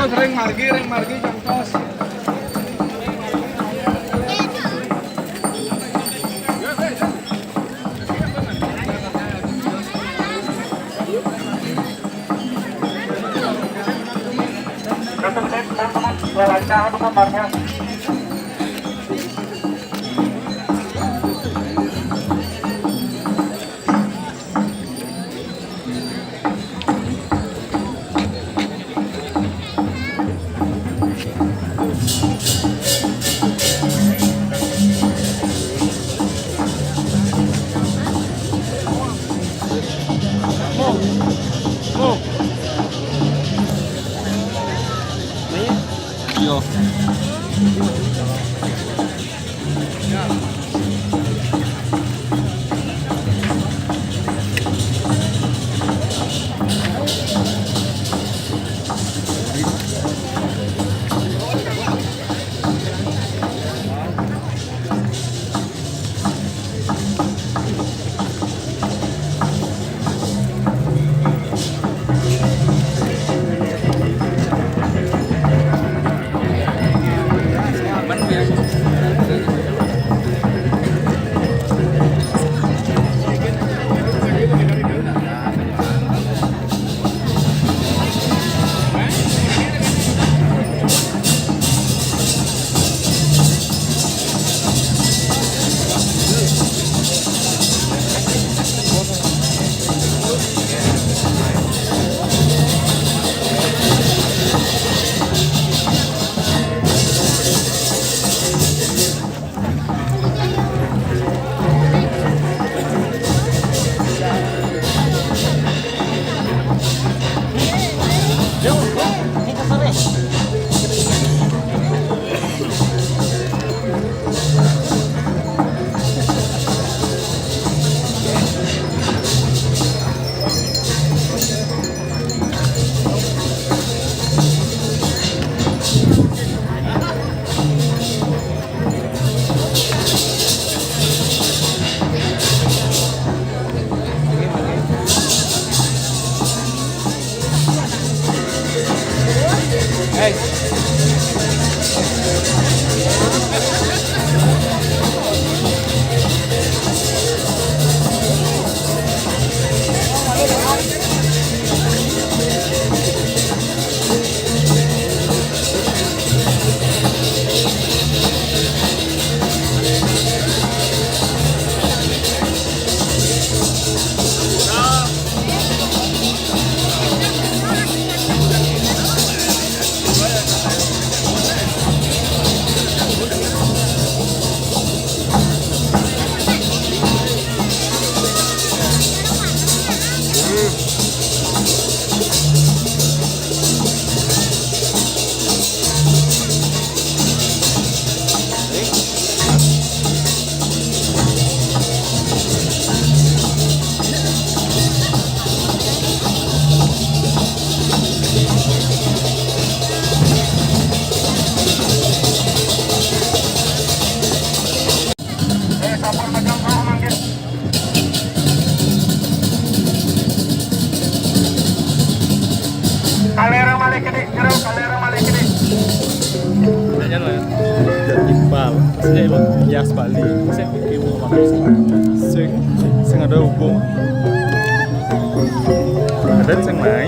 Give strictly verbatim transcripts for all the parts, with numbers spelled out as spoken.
Ring margi, ring margi, jangkos. Yo. Kalera malih kedih, jero kalera malih kedih. Jadi pal, maksudnya emang bias Bali. Saya pikir mau makan sing, sing ada hubung. Ada sing main.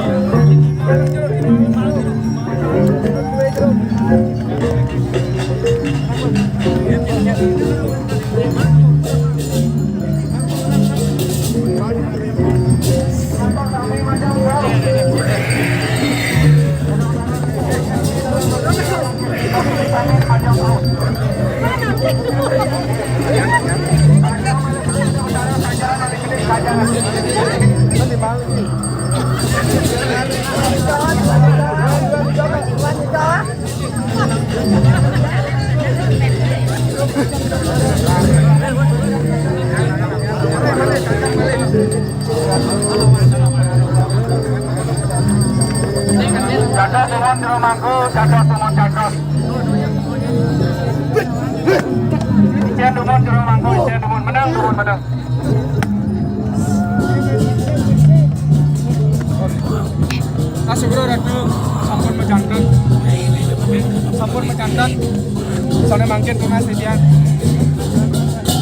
Dados dumun jero mangku, dados dumun jero. Icén dumun jero mangku, icén dumun meneng, dumun meneng. Nah, syukur Ratu sampun majanten. Kandat, soalnya mangkin tunas titian.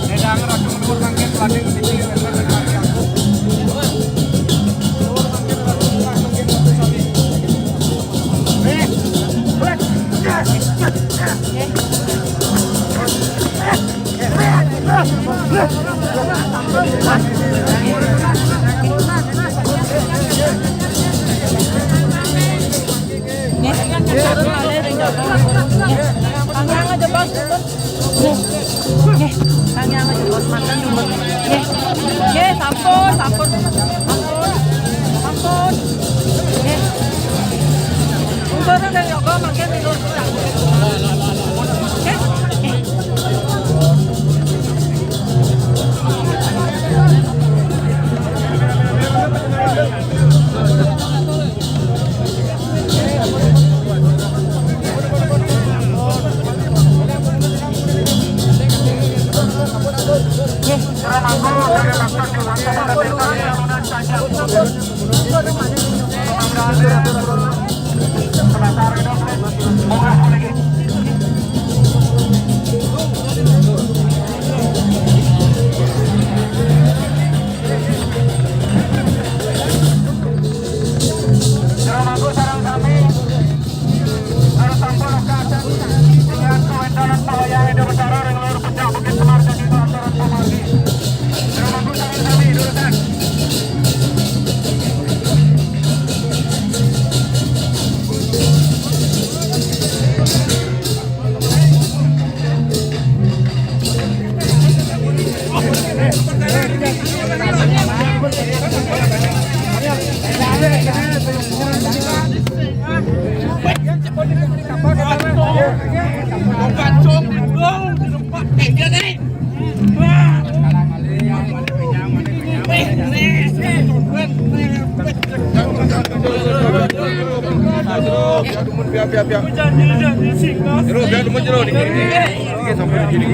Nedang ratu menurut mangkin pelatih kepiting. Nggih, turun malih ring dalan. Nggih. Tangkang aja, Bos, turun. Nggih. Nggih. Tangkang aja, Bos, makan dulu. Nggih. Nggih, sampun, sampun. Sampun. Sampun. Nggih. Turun dari yoga, makin turun. Nggih. Nggih. Biar, biar, biar. Jero, biar, jero. Dikit, dikit, dikit. Sampai di sini.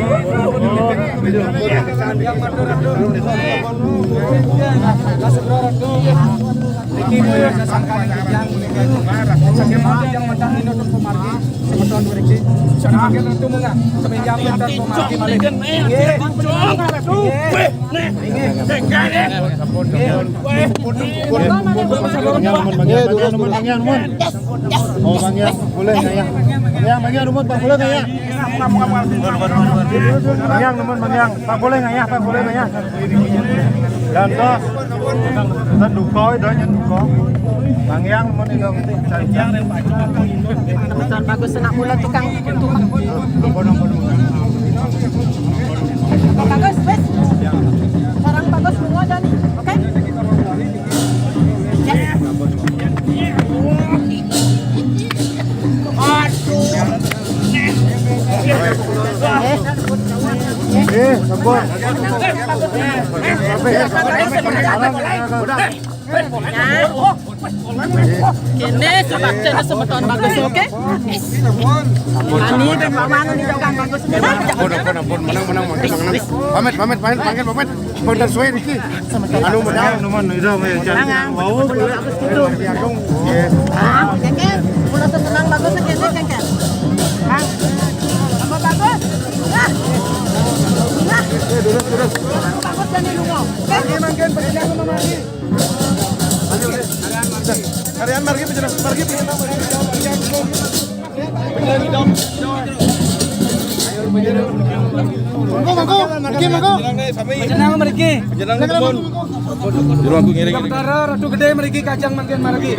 Niki, Bu, ya, sasangkan yang yang meninggal. Saking mawon yang mentang nino teng pemargi, semeton mriki. Semakin ratu munggah, semenjak wonten pemargi malih. Nggih. Nggih. Nggih. Nggih. Bang Yang, numun, Bang Yang, numun, Bang Yang, numun. Oh, Bang Yang, boleh, Bang Yang. Bang Yang, Bang Yang, numun, Bang Yang. Bang Yang, numun, Bang Yang. Pak, boleh ngayah, Pak, boleh ngayah. Dan toh, kita duka, itu hanya duka. Bang Yang, numun, itu. Beton bagus, anak mula tukang. Bagus, wes. Sekarang bagus semua, Dani. Oke? Yes. Eh, sampun. Kene sebabnya semeton bagus, oke? Ani dan mama anu di tukang bagus. Ampun, ampun, ampun. Menang, menang, menang, menang. Pamit, pamit, pamit, pamit, pamit. Pun suwe niki. Anu menang. Numun, numun, itu, ya, jangan. Jangan. Mau, boleh. Bagus gitu. Iya. Ah, Kengkeng. Udah senang bagus, Kengkeng, Kengkeng. Bang. Tambah bagus. Nah. Nah. Eh, terus, terus. Bagus dan di rumah. Oke? Mangkin, mangkin, pergi sama mangkin. Karyan margi, penjelas margi, penjelas margi. Mangku, mangku, mangku, mangku. Penjelas margi. Penjelas margi. Jero aku ngiring. Utara, Ratu Gede margi, kajang mangkin margi.